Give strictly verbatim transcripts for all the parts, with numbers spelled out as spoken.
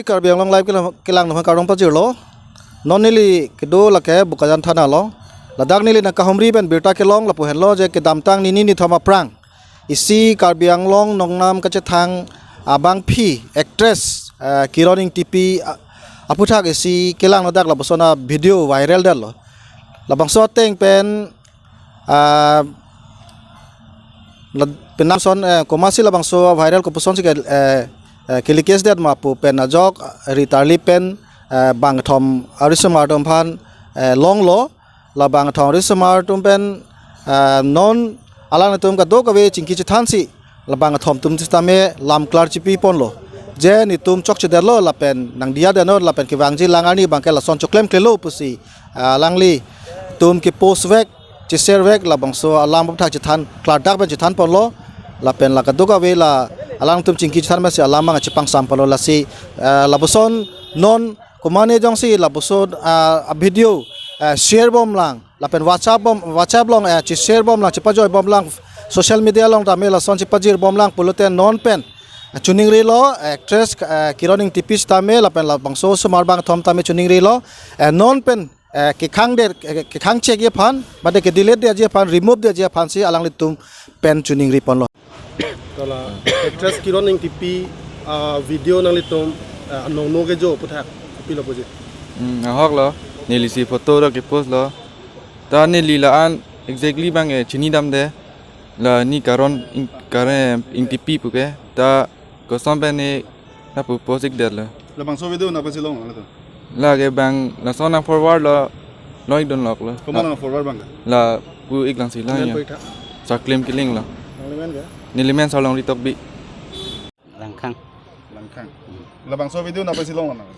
Karbi Anglong Live kelang, kelang nangkardom pajirlo. Non neli kedo lake Bokajan Thana along. Ladak neli nangkahumri pen birta kelong lapu henlo je kedamtang nini nithom aphrang isi Karbi Anglong nongnam kachethang abangpi actress, eh, Kiron Engtipi, ah, aphuthak isi kelang ladak lapuson a-video viral detlo. Labangso ateng pen, ah, la-, penang son, eh, komatsi labangso viral kopuson si ke, eh, eh, kili case det ma pu pen ajok, eh, ritarli pen, eh, bangkethom arisomar atum aphan, eh, longlo, la bangkethom arisomar atum pen, eh, non alanglitum kadokave chingki chethansi, la bangkethom atum sitame lam klar chipi ponlo. Je netum chokchedetlo lapen nangdiya detnon lapen kevangji lang arni abangke lason choklemklelo pusi, ah, alanglitum ke-post vek, che-share vek, labangso alam aphuthak chethan, klardak pen chethan ponlo, lapen la kadokave la alangtum chingki chethan masi alam abang chepangsam ponlo lasi, eh, lapuson non komane jongsi lapuson, ah, a-video, eh, share bomlang, lapen WhatsApp bom, WhatsApp along, eh, che-share bomlang, chepajoi bomlang, social media along tame lason chepajir bomlang pulote non pen, eh, choningrilo, actress, eh, Kiron Engtipi sitame, lapen labangso osomar bangkethom tame choningrilo, eh, non pen, eh, kekhang det, eh, kekhang chekji aphan, mate ke-delete detji aphan, remove detji aphansi alanglitum pen choningri ponlo. Kala actress Kiron Engtipi, ah, video nanglitum, ah, nongno kejo aphuthak kopilo puji? Hmm, ahoklo. Neli si photo ra ke-post lo. Ta neli la-an exactly abang, eh, chinidamde. La ni Kiron Eng-, Kiron Engtipi puke. Ta koson pen ne lapu post-ik detlo. Labangso video nangpachilong lo to? Lake bang lason nang-forward lo, longdunloklo. Komat nang-forward abang? Lapu-ik lang si lang. Amen ya. Pu-ik tha. Sarklim Killing lo. Nanglimen ke? Nelimen Sarlongri Tokbi. Langkhang. Langkhang. Hmm. Labangso video nangpachilong lo nang?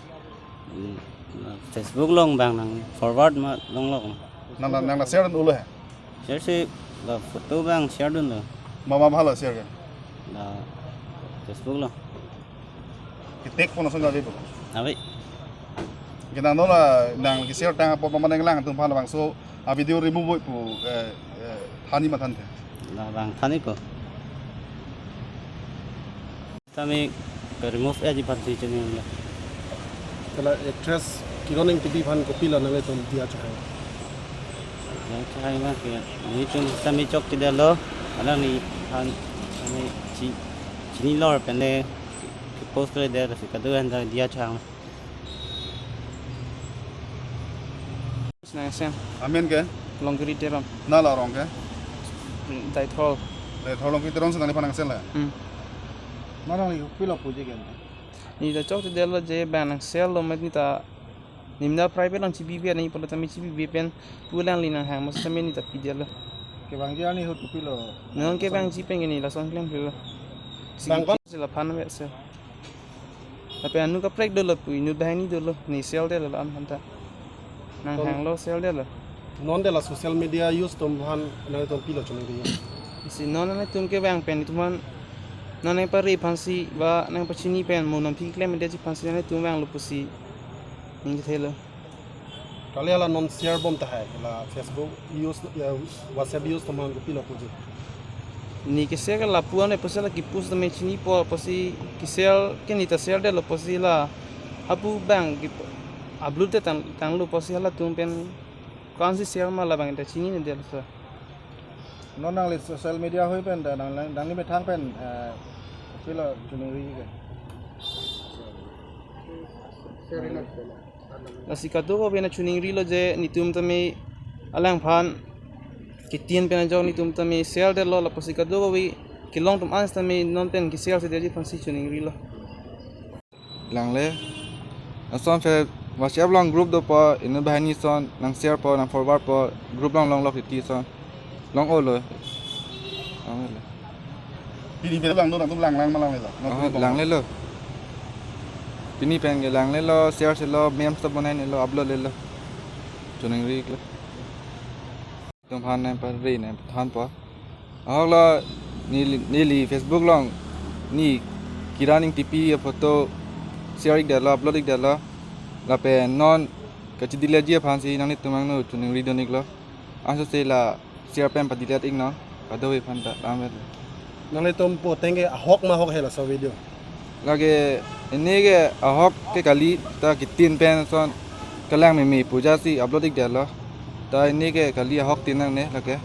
Hmm. Facebook along bang nang-forward ma longlok. Nang, nang, nang share dunlo he? Share si la photo abang share dunlo. Mama bhala share ke? La Facebook along. Ke-tag pon ason ave pu? Ave. Ke nang non la nang ke-share tang apot mama nanglang atum aphan labangso a-video remove voi pu, eh, eh, thanji ma thanthe? La bang thanji ko. Tame ke-remove etji aphansi chinilo. Kala actress Kiron Engtipi aphan kopilo nanglitum diya chehang? Diya chehang abangke netum tame chokchedetlo, alangliphan tame chi-, chinilo pen ne ke-post kalidet, lasi kadokave aphan diya chehang. Nang sel. Amen ke? Longkiri Teron. Nang la arong ke? Daithor. Daithor Longkiri Teron si nangliphan nang sel la? Hmm. Nang nangli kopilo puji ke? Neli ta chokchedetlo je bang nang sel lo, mat neli ta netum ta private along chibibe, neli pulo tame chibibe pen pu alangli nanghang ma sitame neli ta pidetlo. Kevangji arni ahut kopilo? Non kevangji pen ke neli lason klemklelo. Bang kon? Si laphan me sel. Lapen anut kaprek dolo pu, inut banghini dolo, ne sel detlo la-an aphanta. Nanghanglo, sel detlo. Non de la social media use atum aphan nanglitum pilo choningri? Si non nanglitum kevang pen itum aphan, non nangpare aphansi, ba nangpachini pen mo nangpi klemdetji aphansi nanglitum vanglo pusi ningje thelo. Kali hala non share bom tahai, la Facebook use, ya, WhatsApp use atum aphan kopilo puji? Ne ke-share ke lapu-an apotsi la ke-post tame chinipo apotsi ke-share ke ne ta share detlo apotsi la hapu bang ke-upload det tang, tanglo apotsi halatum pen ko-ansi share ma labang ta chininedetlo sir. Non nangli social media ahoi pen ta nang, nang, nangli methang pen, eh, kopilo choningri ke? Lasi kadokave nang choningrilo je netum tame alangphan kethan pen ajok netum tame share detlo, lapusi kadokave kelong atum an sitame non pen ke-share si detji aphansi choningrilo. Langle. Lason pen WhatsApp along group dopo, inut banghini ason nang-share po, nang-forward po, group along longlok titi ason. Long-olo. Long-olo. Pini pen lang do, nangtum langlang ma langlelo? Oh, langlelo. Pini pen ke langlelo, share selo, memes ta bonainelo, upload lelo. Choningri iklo. Itum aphan nangpare nangpathanpo. Ahoklo neli, neli Facebook along ne Kiron Engtipi a-photo share ikdetlo, upload ikdetlo. Lapen non kachideletji aphansi nanglitum angno choningridun iklo. Ansose la share pen padelete iknon, kadokave aphanta lam vet. Nanglitum pu ateng ke ahok ma ahok he laso video? Lake, ini ke ahok ke kali ta kitin pen son kelang meme pu jasi upload ik detlo. Ta ini ke kali ahok tin nangne lake.